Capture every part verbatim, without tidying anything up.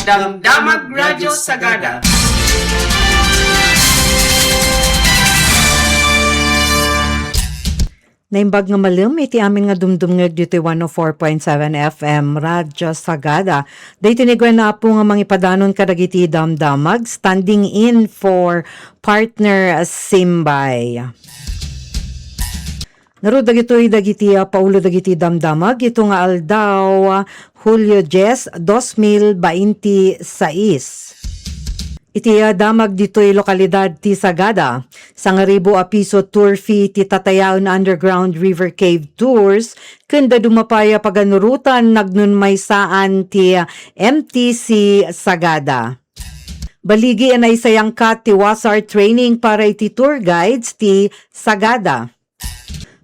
Damdamag Radyo Sagada. Naimbag nga malem iti amin nga dumdumngeg ditoy one oh four point seven F M Radyo Sagada. Daytoy ni Gwen Apo nga mangipadanon kadagiti damdamag, standing in for partner Simbay. Ngarud dagitoy dagiti, ah, paulo dagiti damdamag ito nga aldaw, ah, Hulyo dies, dos mil bainti sais. Iti, ah, damag ditoy lokalidad ti Sagada, sangaribu a piso tour fee ti tatayaen underground river cave tours, ken dadduma pay a paganurotan nagnumaysaan ti, ah, M T C Sagada. Baligi a naisayangkat ti wasar training para iti tour guides ti Sagada.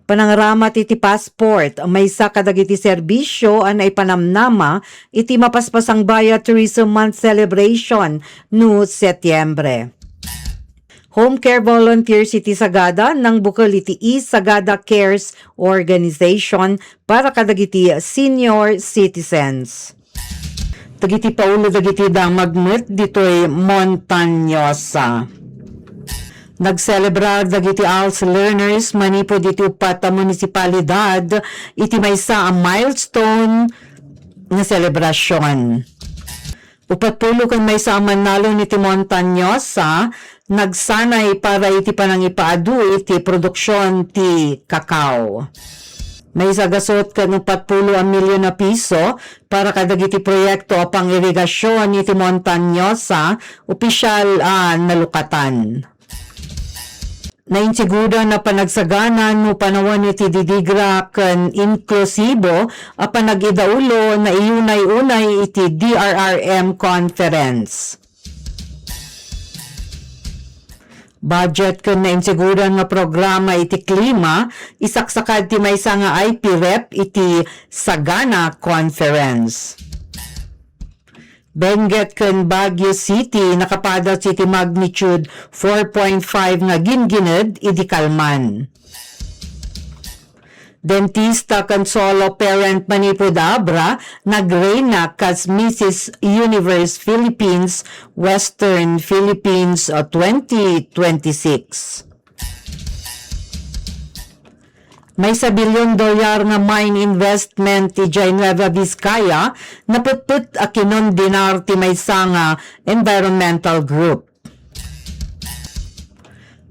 Panangaramat iti passport, maysa kadagiti serbisio a naipanamnama iti Mapaspasang Bayat Tourism Month celebration no Setyembre. Home care volunteers iti Sagada nangbukel iti e-Sagada Cares Organization para kadagiti senior citizens. Dagiti paulo dagiti damag met ditoy Montañosa. Nagselebrar dagiti ALS learners manipud iti uppat a munisipalidad iti maysa a milestone nga selebrasion. Upatpulo ken maysa a mannalon iti Montañosa nagsanay para iti panangipaadu iti produksion ti kakao. Maysa gasut ken upatpulo a milyon a piso para kadagiti proyekto a pangirigasion iti Montañosa, opisyal a nalukatan. Nainsigodan a panagsagana no panawen iti didigra ken inklusibo a panagidaulo naiyunay unay iti D R R M conference. Budget ken nainsigodan nga programa iti klima, isaksakad ti maysa nga I P rep iti Sagana Conference. Benguet ken Baguio City nakapadas iti magnitude four point five nga gingined idi kalman. Dentista ken solo parent manipud Abra nagreyna kas Missus Universe Philippines, Western Philippines, uh, twenty twenty-six. Maysa bilyon dolyar nga mine investment idiay Nueva Vizcaya, naputput a kinondenar ti maysa nga environmental group.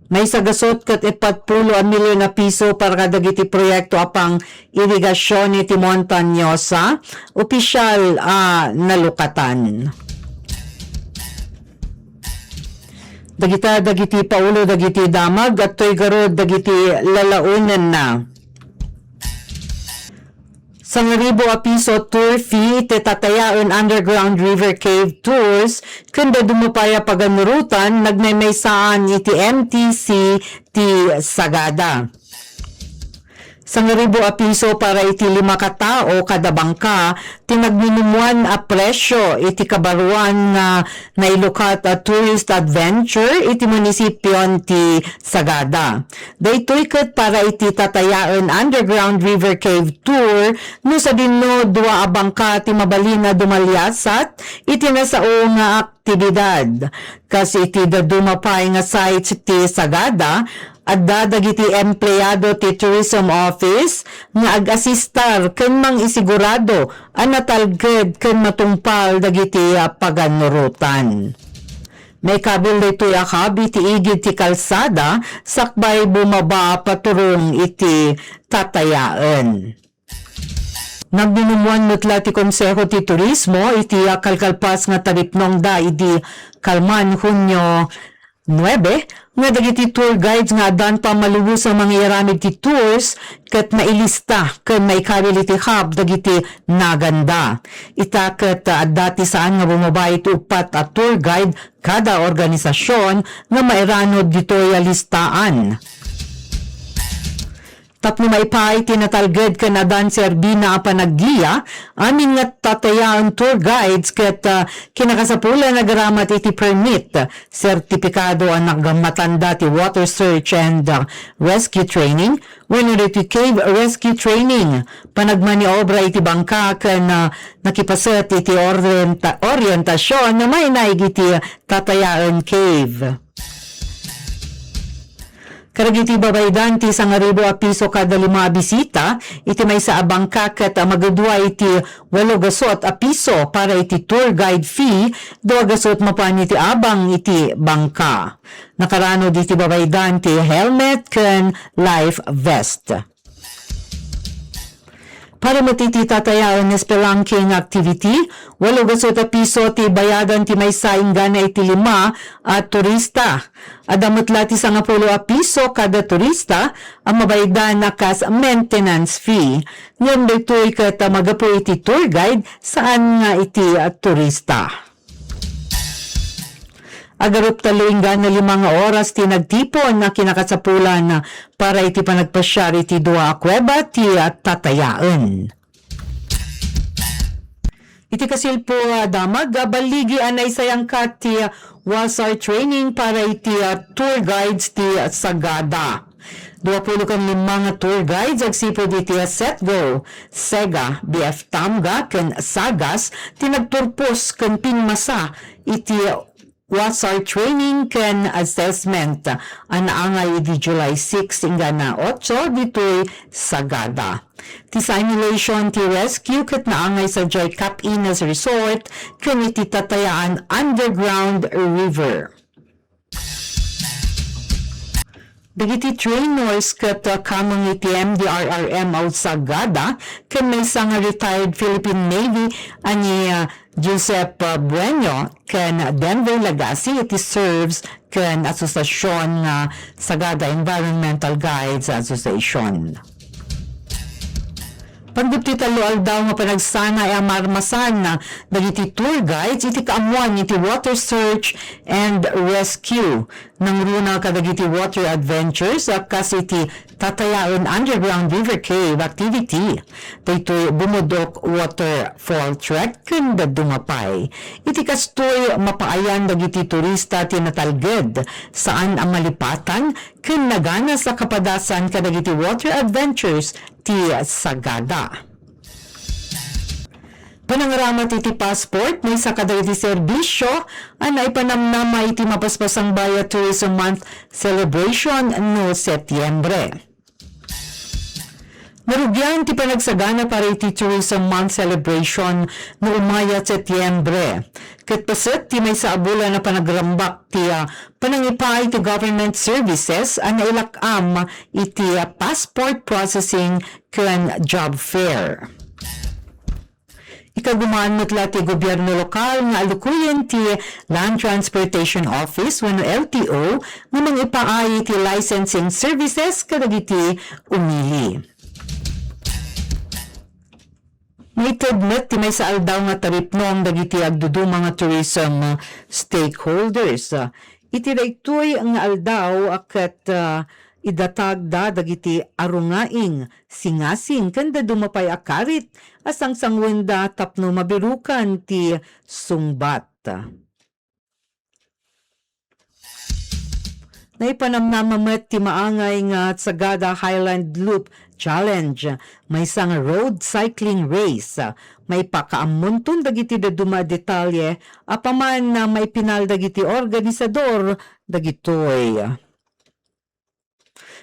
Maysa gasut ket ipatpulo a milyon a piso para kadagiti proyekto a pang-irigasion iti Montañosa, opisyal a nalukatan. Dagita dagiti paulo dagiti damag, adtoy garud dagiti lalaonenna. Sangaribu a piso tour fee ti tatayaen underground river cave tours, ken dadduma pay a paganurotan nagmaymaysaan iti M T C ti Sagada. Sangaribu a piso para iti lima ka tao kada bangka ti nagminumuan a presio iti kabaruan nga nailukat a tourist adventure iti munisipion ti Sagada. Daytoy ket para iti tatayaen underground river cave tour no sadino dua a bangka ti mabalin a dumaliasat iti nasao nga aktibidad. Kas iti dadduma pay nga sites ti Sagada, adda dagiti empleado ti Tourism Office nga agasistar ken mangisigurado a natalged ken matungpal dagiti, ah, paganurotan. Maikabil daytoy a hub iti igid ti kalsada sakbay bumaba paturong iti tatayaen. Nagminumuan met la ti Konseho ti Turismo iti, ah, kalkalpas nga taripnongda idi kalman, Hunio nuebe, nga dagiti tour guides nga addan pammalubos a mangiaramid ti tours ket mailista ken maikabil iti hub dagiti naganda. Ita ket, ah, adda ti saan nga bumaba iti uppat a tour guide kada organisasion nga mairanod ditoy a listaan. Tapno maipaay ti natalged ken adan serbina a panaggia, amin nga tatayaen tour guides ket, ah, kinakasapulan nga agaramat iti permit, sertipikado a nagmatanda ti water search and, ah, rescue training wenno iti cave rescue training, panagmaniobra iti bangka ken, ah, nakipaset iti orienta-, orientasion nga mainaig iti tatayaen cave. Kadagiti babaydan ti sangaribu a piso kada lima a bisita iti maysa a bangka ket magadua iti walo gasut a piso para iti tour guide fee, dua gasut mapan iti abang iti bangka. Nakaranod iti babaydan ti helmet ken life vest. Para met iti tatayaen nga spelunking activity, walo gasut a piso ti bayadan ti maysa inggana iti lima a turista. Adda met la ti sangapulo a piso kada turista a mabayadan a kas maintenance fee. Ngem daytoy ket magapu iti tour guide, saan nga iti turista. Agarup tallo inggana lima nga oras ti nagtipon a kinakasapulan para iti panagpasiar iti dua a kuweba ti tatayaen. Iti kasilpo a damag, balligi a naisayangkat ti WASAR training para iti tour guides ti Sagada. Duapulo ken lima nga tour guides agsipud iti Setgo, Sega, B F Tamga, ken Sagas ti nagturpos ken pimmasa iti WASAR training ken assessment a naangay idi July six inggana otso ditoy Sagada. Ti simulation ti rescue ket naangay sadiay Cap Inas Resort ken iti tatayaan underground river. Dagiti trainers ket, uh, kameng iti M D R R M of Sagada ken maysa nga retired Philippine Navy a ni, uh, Joseph, uh, Bueno ken Denver Lagasi iti serves ken asosiasion nga Sagada Environmental Guides Association. Panggep ti tallo aldaw nga panagsanay a marmasan dagiti tour guides iti kaammuan iti water search and rescue. Nangruna kadagiti water adventures a kas iti tatayaen underground river cave activity. Daytoy Bumudok waterfall trek ken dadduma pay. Iti kastoy, mapaayan dagiti turista ti natalged, saan a malipatan, ken naganas a kapadasan kadagiti water adventures ti Sagada. Panangaramat iti passport, maysa kadagiti serbisio a naipanamnama iti Mapaspasangbay a Tourism Month celebration no Setyembre. Narugian ti panagsagana para iti Tourism Month celebration no umay a Setyembre. Ket paset ti maysa a bulan a panagrambak ti, ah, panangipaay ti government services a nailak-am iti, ah, passport processing ken job fair. Ikagumaan met la ti gobierno lokal nga alukoyen ti Land Transportation Office wenno L T O nga mangipaay ti licensing services kadagiti umili. Maited met ti maysa aldaw nga taripnong dagiti agduduma nga tourism stakeholders. Iti daytoy nga aldaw a ket, ah, idatagda dagiti arungaing, singasing, ken dadduma pay a karit a sangsanguenda tapno mabirukan ti sungbat. Naipanamnama met ti maangay nga Sagada Highland Loop Challenge, maysa nga road cycling race. Maipakaammonton dagiti dadduma a detalye apaman a maipinal dagiti organisador dagitoy.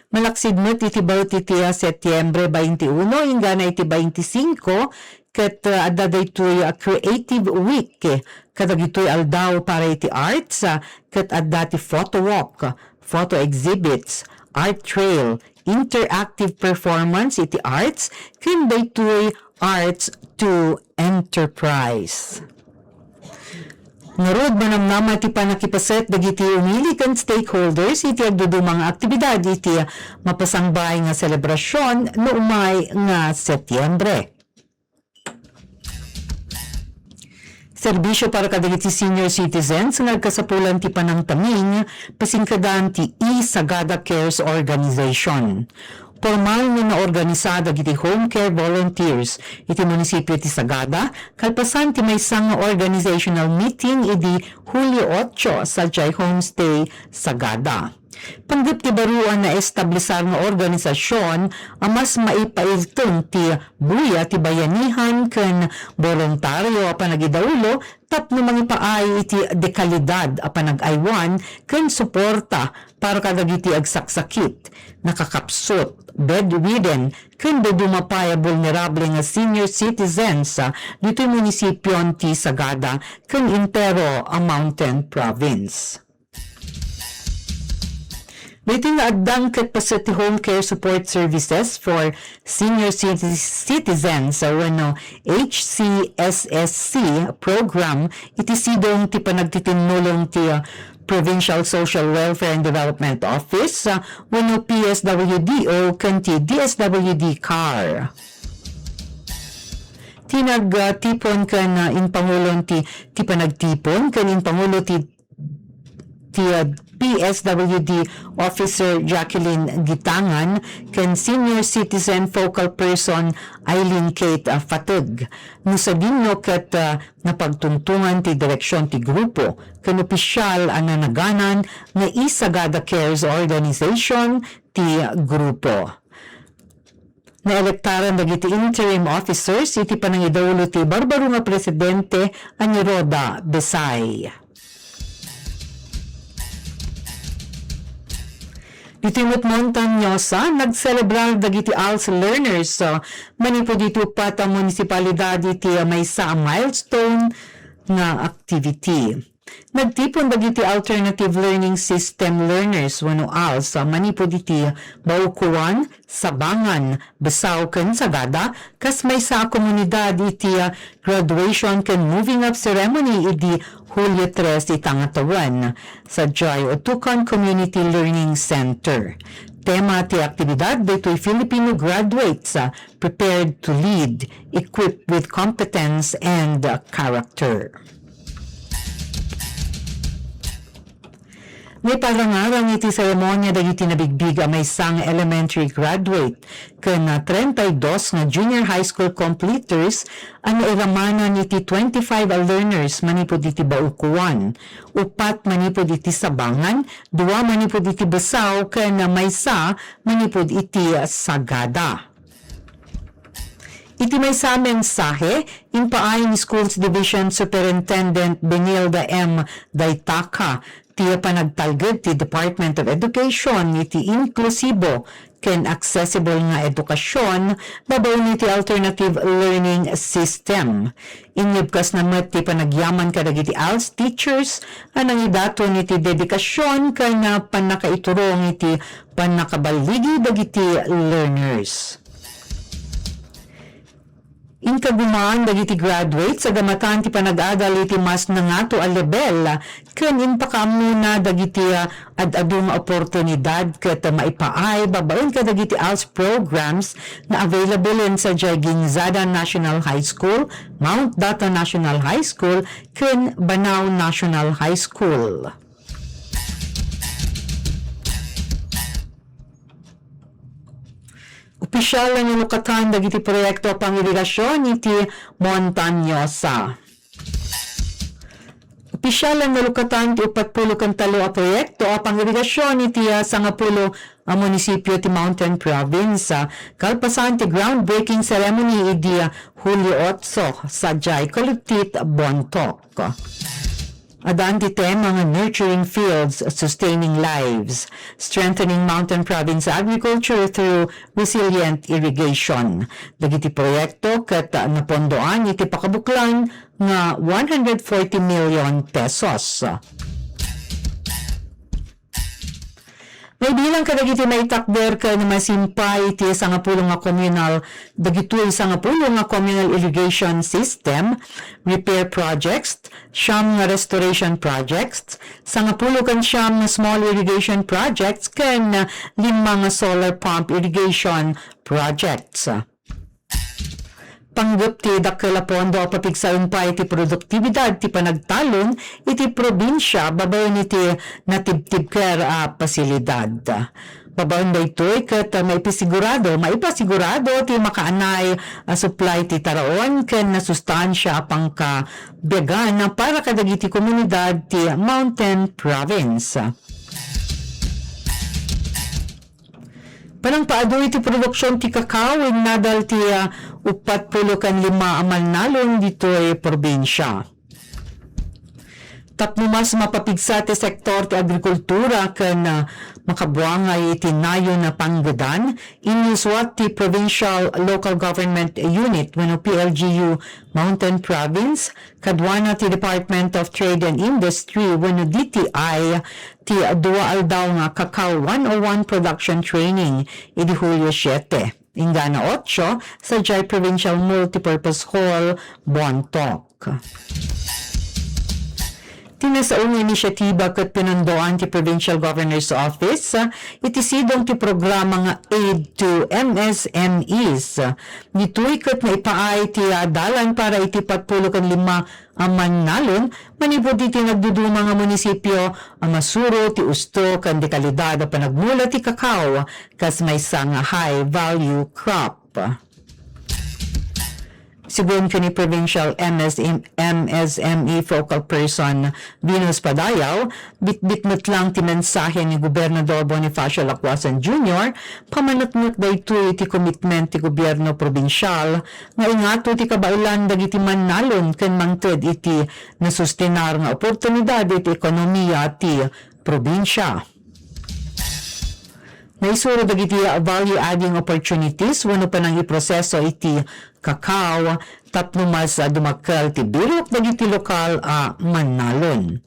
Malaksid met iti baet iti, ah, Setyembre baintiuno inggana iti baintisingko, ket, ah, adda daytoy, ah, Creative Week, eh, kadagitoy aldaw para iti arts, ah, ket adda ti photo walk, photo exhibits, art trail, interactive performance iti arts, ken daytoy Arts to Enterprise. Ngarud, manamnama ti pannakipaset dagiti umili ken stakeholders iti agduduma nga aktibidad iti mapasangbay nga selebrasion no umay nga Setyembre. Serbisio para kadagiti senior citizens nga agkasapulan ti panangtaming, pasingkadan ti e-Sagada Cares Organization. Pormal nga naorganisa dagiti home care volunteers iti munisipio ti Sagada, kalpasan ti maysa nga organizational meeting idi Hulio otso sadiay Homestay Sagada. Panggep ti baro a naestablisar nga organisasion a mas maipailteng ti buya ti bayanihan ken boluntario a panagidaulo tapno mangipaay iti dekalidad a panag-aywan ken suporta para kadagiti agsaksakit, nakakapsut, bedridden, ken dadduma pay a bulnerable nga senior citizens, ah, ditoy munisipion ti Sagada ken entero a mountain province. Daytoy nga addang ket paset ti Home Care Support Services for Senior Citi-, Citizens, ah, wenno H C S S C program iti sidong ti panagtitimmulong ti, ah, Provincial Social Welfare and Development Office, ah, wenno P S W D O ken ti D S W D CAR. Ti nagtipon ken, ah, impangulon ti, ti panagtipon ken impangulo ti ti, uh, P S W D Officer Jacqueline Gitangan ken Senior Citizen Focal Person Eileen Kate, uh, Fatug. No sadino ket, uh, napagtungtungan ti direksion ti grupo ken opisyal a nanaganan nga iSagada Cares Organization ti grupo. Naelektaran dagiti interim officers iti panangidaulo ti barbaro nga presidente a ni Rhoda Besay. Ditoy met Montañosa, nagselebrar dagiti ALS learners, uh, manipud iti uppat a munisipalidad iti maysa a milestone nga activity. Nagtipon dagiti Alternative Learning System learners wenno ALS manipud iti Baocoan, Sabangan, Besao ken Sagada kas maysa a komunidad iti graduation ken moving up ceremony idi Hulio tres ita nga tawen, sadiay Otukan Community Learning Center. Tema ti aktibidad daytoy Filipino graduates, ah, prepared to lead, equipped with competence and, ah, character. Naiparangarang iti seremonia dagiti nabigbig a maysa nga elementary graduate ken, ah, treinta y dos nga junior high school completers a nairamanan iti twenty-five a learners manipud iti Baocoan, upat manipud iti Sabangan, dua manipud iti Besao, ken, ah, maysa manipud iti Sagada. Iti maysa a mensahe, impaay ni Schools Division Superintendent Benilda M. Daitaca ti panagtalged ti Department of Education iti inklusibo ken accessible nga edukasion babaen iti alternative learning system. Inyebkasna met ti panagyaman kadagiti ALS teachers a nangidaton iti dedikasion ken pannakaiturong iti pannakaballigi dagiti learners. Inkagumaan dagiti graduates a damatan ti panag-adal iti mas nangato a lebel ken impakaammona dagiti, ah, ad-adu nga oportunidad ket maipaay babaen kadagiti ALS programs nga available en sadiay Ginzada National High School, Mount Data National High School, ken Banao National High School. Opisyal a nalukatan dagiti proyekto a pangirigasion iti Montañosa. Opisyal a nalukatan ti uppat pulo ken tallo a proyekto a pangirigasion iti, ah, sangapulo a munisipio ti Mountain Province, ah, kalpasan ti groundbreaking ceremony idi, ah, Hulio otso, sadiay Kalugtit, Bontoc. Adan ti tema nga Nurturing Fields, Sustaining Lives, Strengthening Mountain Province Agriculture Through Resilient Irrigation. Dagiti proyekto ket napondoan iti pakabuklan nga one hundred forty million pesos. Maibilang kadagiti maitakder ken masimpay iti sangapulo nga communal, dagitoy sangapulo nga communal irrigation system repair projects, siam nga restoration projects, sangapulo ken siam nga small irrigation projects, ken lima nga solar pump irrigation projects. Panggep ti dakkel a pondo a papigsaen pay ti produktibidad ti panagtalon iti probinsia babaen iti natibtibker a pasilidad. Babaen daytoy ket, ah, maipasigurado, maipasigurado ti makaanay a supply ti taraon ken nasustansia a pangkabiagan para kadagiti komunidad ti Mountain Province. Panangpaadu iti produksion ti kakao, innadal ti, ah, uppat pulo ken lima a mannalon ditoy probinsia. Tapno mas mapapigsa ti sektor ti agrikultura ken, ah, makabuangay iti nayon a panggedan, inyusuat ti Provincial Local Government Unit wenno P L G U Mountain Province kaduana ti Department of Trade and Industry wenno D T I ti dua aldaw nga Cacao one oh one Production Training idi Hulio siete, inggana otso, sadiay Provincial Multipurpose Hall, Bontoc. Ti nasao nga inisiatiba ket pinundoan ti Provincial Governor's Office, ah, iti sidong ti programa nga Aid to M S M Es. Ditoy ket naipaay ti, ah, dalan para iti patpulo ken lima a mannalon manipud iti nagduduma nga munisipio a masuro ti usto ken di kalidad a panagmula ti kakao kas maysa nga high value crop. Sigun ken ni Provincial M S M, M S M E Focal Person Venus Padayaw, bitbit met lang ti mensahe ni Gobernador Bonifacio Lacuasan Junior, pamaneknek daytoy iti komitment ti gobierno probinsial nga ingato ti kabaelan dagiti mannalon ken mangted iti nasustenar nga oportunidad iti ekonomiya ti probinsia. Naisuro dagiti value-adding opportunities wenno panangiproseso iti kakao tapno mas, ah, dumakkel ti birok dagiti lokal a mannalon.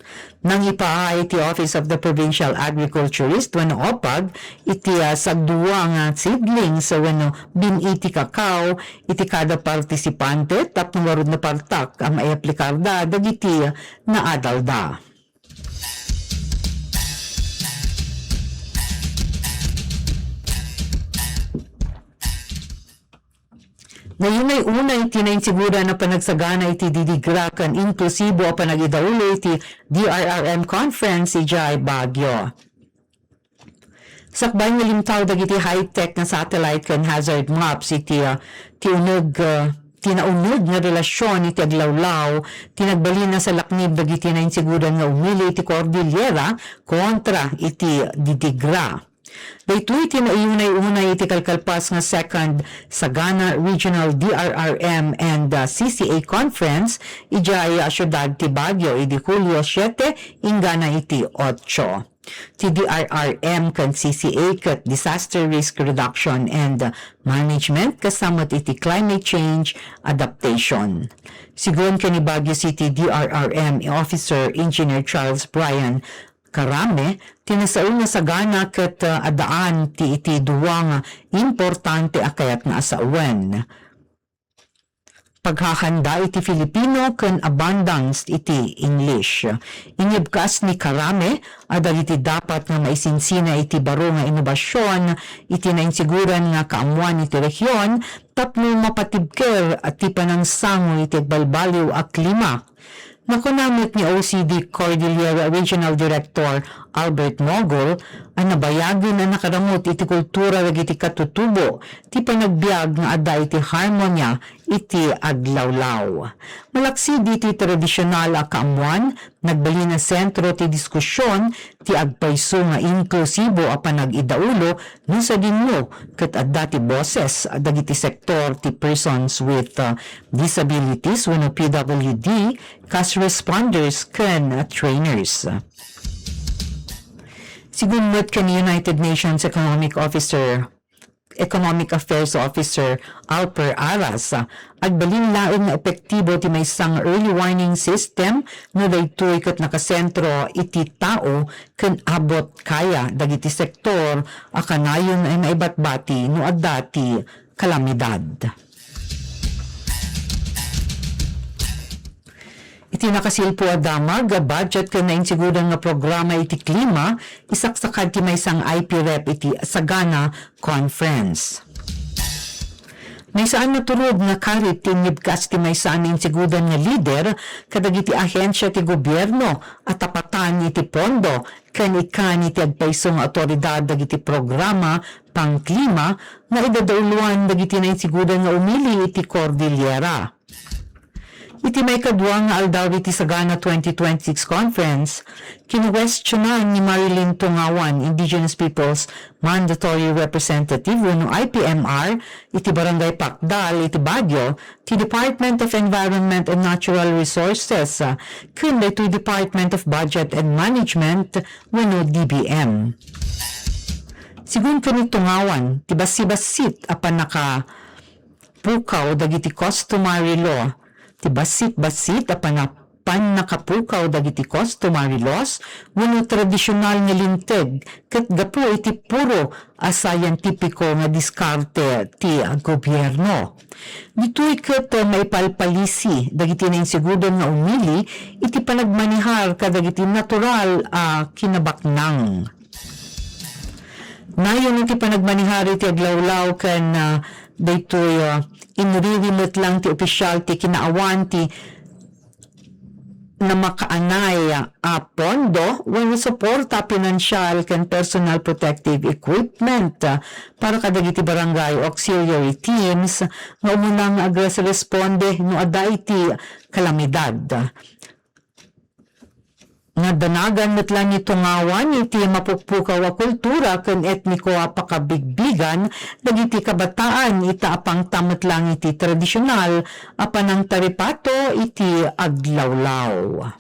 Nangipaay ti Office of the Provincial Agriculturist wenno OPAG iti, ah, sagdua nga seedlings wenno bin-i ti kakao iti kada partisipante tapno ngarud napartak a maiaplikarda dagiti naadalda. Nayunay-unay ti nainsiguran a panagsagana iti didigra ken inklusibo a panagidaulo iti D R R M conference idiay Baguio. Sakbay nga limtaw dagiti high-tech nga satellite ken hazard maps iti, ah, ti uneg, ah, ti nauneg nga relasion iti aglawlaw, ti nagbalin a salaknib dagiti nainsiguran nga umili iti Cordillera kontra iti didigra. Daytoy ti naiyunay-unay iti kalkalpas nga Second Sagana Regional D R R M and, ah, C C A Conference idiay, ah, siudad ti Baguio idi Hulio siete inggana iti otso. Ti D R R M ken C C A ket Disaster Risk Reduction and Management, kasama iti Climate Change Adaptation. Sigun ken ni Baguio City D R R M Officer Engineer Charles Brian Carame, ti nasao nga sagana ket, ah, addaan ti iti dua nga importante a kayatna a sawen. Paghahanda iti Filipino ken abundance iti English. Inyebkas ni Carame a dagiti dapat nga maisinsina iti baro nga inobasion iti nainsiguran nga kaammuan iti rehiyon tapno mapatibker ti panangsango iti agbalbaliw a klima. Nakuna met ni O C D Cordillera Regional Director Albert Mogul a nabayagen a nakaramut iti kultura dagiti katutubo ti panagbiag nga adda iti harmonia iti aglawlaw. Malaksid iti tradisional a kaammuan, nagbalin a sentro ti diskusion ti agpayso nga inklusibo a panagidaulo no sadino ket adda ti boses dagiti sektor ti persons with, uh, disabilities wenno P W D, kas responders ken, uh, trainers. Sigun met ken United Nations Economic Officer Economic Affairs Officer Alper Aras, agbalin laeng nga epektibo ti maysa nga early warning system no daytoy ket nakasentro iti tao ken abot kaya dagiti sektor a kanayon a maibatbati no adda ti kalamidad. Iti nakasilpo a damag, budget ken nainsiguran nga programa iti klima, isaksakad ti maysa nga I P rep iti Sagana Conference. Maysa a naturod nga karit ti inyebkas ti maysa a nainsigodan nga lider kadagiti ahensia ti gobierno a tapatan iti pondo ken ikkan iti agpayso nga awtoridad dagiti programa pangklima nga idadauluan dagiti nainsigodan nga umili iti Cordillera. Iti maikadua nga aldaw iti Sagana twenty twenty-six Conference, kinuwestiyonan ni Marilyn Tungawan, Indigenous Peoples Mandatory Representative wenno I P M R, iti Barangay Pakdal iti Baguio, ti Department of Environment and Natural Resources, ah, ken daytoy Department of Budget and Management wenno D B M. Sigun ken ni Tungawan, ti bassit-bassit a pannaka pukaw dagiti customary law, ti bassit-bassit a pana-, pannakapukaw dagiti customary laws wenno tradisyonal nga linteg ket gapu iti puro a scientifico nga diskarte ti gobierno. Ditoy ket maipalpalisi dagiti nainsigodan nga umili iti panagmanehar kadagiti natural a kinabaknang. Nayon iti panagmanehar iti aglawlaw ken, ah, daytoy, ah, inriri met lang ti opisial ti kinaawan ti namakaanay a pondo wenno suporta pinansial ken personal protective equipment, ah, para kadagiti barangay auxiliary teams nga umuna nga agresresponde no adda iti kalamidad. Nadanagan met lang ni Tungawan iti mapukpukaw a kultura ken etniko a pakabigbigan dagiti kabataan ita a pangta met lang iti tradisyonal a panangtaripato iti aglawlaw.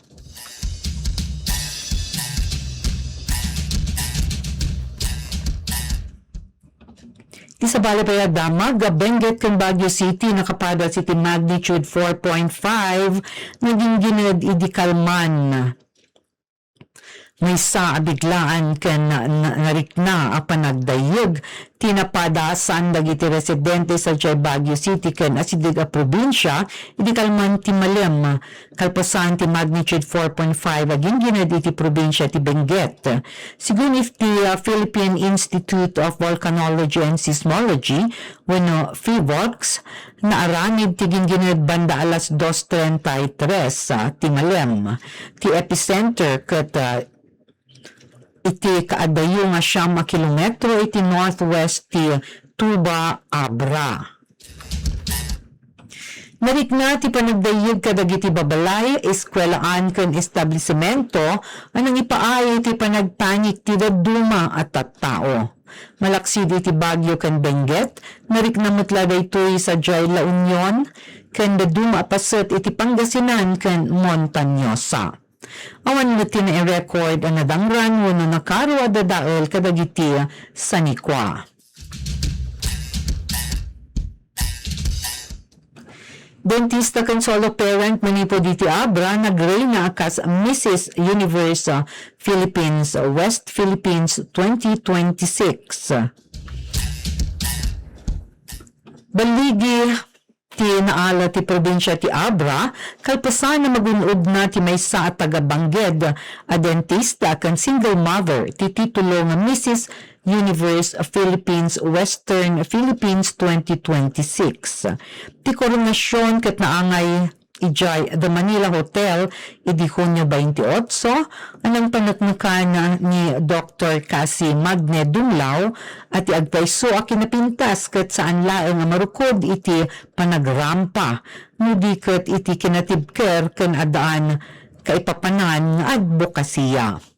Ti sabali pay a damag, Benguet ken Baguio City nakapadas iti magnitude four point five nga ginggined idi kalman. Maysa a biglaan ken na-, na-, narikna a panagdayyeg ti napadasan dagiti residente sadiay Baguio City ken asideg a probinsia idi kalman ti malem. Kalpasan ti magnitude four point five a ginggined iti probinsia ti Benguet. Sigun iti, ah, Philippine Institute of Volcanology and Seismology wenno PHIVOLCS, naaramid ti ginggined banda alas dos treinta y tres, ah, ti malem. Ti epicenter ket, ah, iti kaadayo nga siam a kilometro iti northwest ti Tuba, Abra. Narikna ti panagdayyeg kadagiti babalay, eskuelaan ken establisemento a nangipaay iti panagpanik ti dadduma a tattao. Malaksid iti Baguio ken Benguet, narikna met la daytoy sadiay La Union ken dadduma a paset iti Pangasinan ken Montañosa. Awan met ti nairecord a nadangran wenno nakaro a dadael kadagiti sanikua. Dentista ken solo parent manipud iti Abra nagreyna a kas Missus Universe Philippines West Philippines twenty twenty-six. Balligi ti naala ti probinsia ti Abra, kalpasan a magun-odna ti maysa a taga-Benguet a dentista ken single mother ti titulo nga Missus Universe Philippines Western Philippines twenty twenty-six. Ti koronasion ket naangay idiay The Manila Hotel idi Hunio twenty-eight, a nangpaneknekan ni Doktor Cassie Magne Dumlao a ti agpayso a kinapintas ket saan laeng a marukod iti panagrampa, no di ket iti kinatibker ken addaan kaipapanan nga adbokasiya.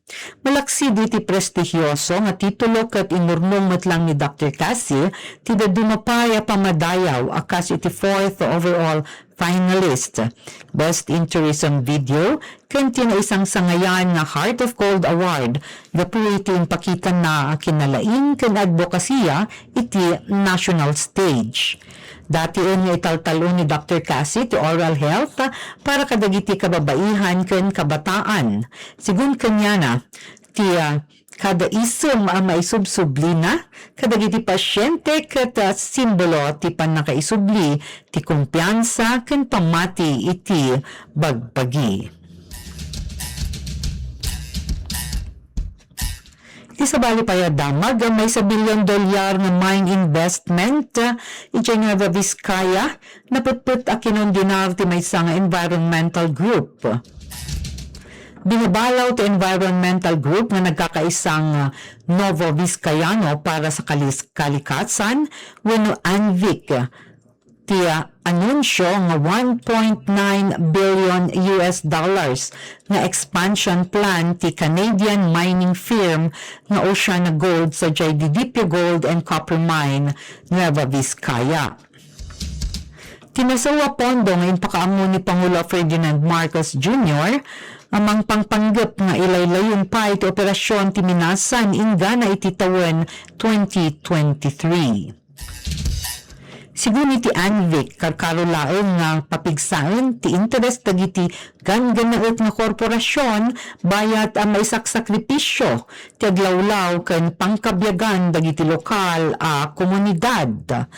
Malaksid iti prestihioso nga titulo ket inurnong met lang ni Doktor Cassie ti dadduma pay a pammadayaw a kas iti fourth overall finalist, Best in Tourism Video, ken ti naisangsangayan nga Heart of Gold Award gapu iti impakitana a kinalaing ken adbokasiya iti national stage. Datien nga italtal-on ni Doktor Cassie ti oral health para kadagiti kababaihan ken kabataan. Sigun kaniana, ti, ah, kada isem a maisubsublina kadagiti pasiente ket, ah, simbolo ti pannakaisubli ti kumpiansa ken pammati iti bagbagi. Sabali pay a damag, maysa bilyon dolyar nga mine investment, ah, idiay Nueva Vizcaya, naputput a kinondenar ti maysa nga environmental group. Binabalaw ti environmental group nga nagkakaisang, ah, Novo Vizcayano para sa Kalis-, Kalikasan wenno ANVIC ti, ah, anunsio nga one point nine billion U S dollars nga expansion plan ti Canadian mining firm nga OceanaGold sadiay Didipio Gold and Copper Mine, Nueva Vizcaya. Ti masawa pondo nga impakaammo ni Pangulo Ferdinand Marcos Junior a mangpangpanggep nga ilaylayon pay ti operasyon ti minasan inggana iti tawen twenty twenty-three. Sigun iti ANVIC, karkaro laeng nga papigsaen ti interes dagiti ganggannaet nga korporasyon, bayat a maisaksakripisio ti aglawlaw ken pangkabiagan dagiti lokal a komunidad.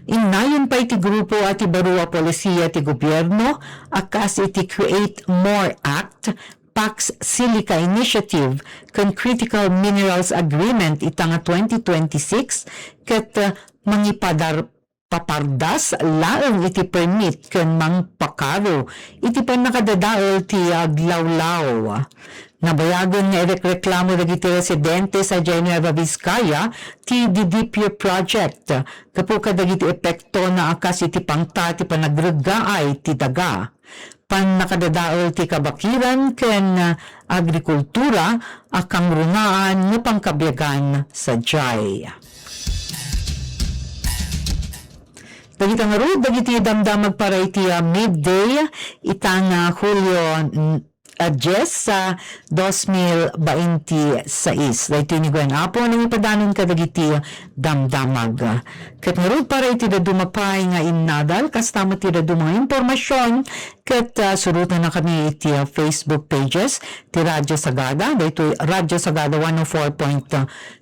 Innayon pay ti grupo a ti baro a polisiya ti gobierno a kas iti Create More Act, Pax Silica Initiative, ken Critical Minerals Agreement ita nga twenty twenty-six ket, uh, mangipadar-, papardas laeng iti permit ken mangpakaro iti pannakadadael ti aglawlaw. Nabayagen nga irekreklamo dagiti residente sadiay Nueva Vizcaya ti Didipio Project gapu kadagiti epektona a kas iti pangta ti panagreggaay ti daga, pannakadadael ti kabakiran ken agrikultura a kangrunaan nga pangkabiagan sadiay. Dagita ngarud dagiti damdamag para iti, ah, midday ita nga Hulio, mm, ah, dies, ah, dos mil bainti sais. Daytoy ni Gwen Apo nangipadanaw kadagiti damdamag. Ket ngarud para iti dadduma pay nga innadal, kasta met ti dadduma nga impormasion, ket, ah, surotennakami iti, ah, Facebook pages ti Radyo Sagada, daytoy Radyo Sagada one oh four point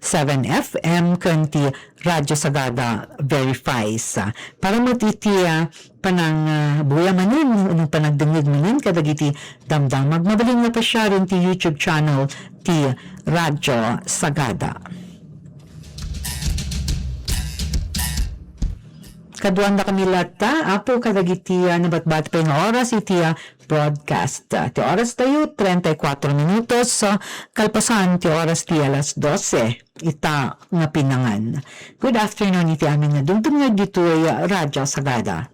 seven F M ken ti Radyo Sagada Verifies. Para met iti, ah, panang, ah, buya manen, wenno panagdengngeg manen kadagiti damdamag, mabalin nga pasiaren ti YouTube channel ti Radyo Sagada. Kaduandakami latta, Apo, kadagiti, ah, nabatbat pay nga oras iti, ah, broadcast. Ah, ti oras tayo, treinta y cuatro minutos, ah, kalpasan ti oras ti alas doce. Ita nga pinangan. Good afternoon iti amin nga dumdumngeg ditoy Radyo Sagada.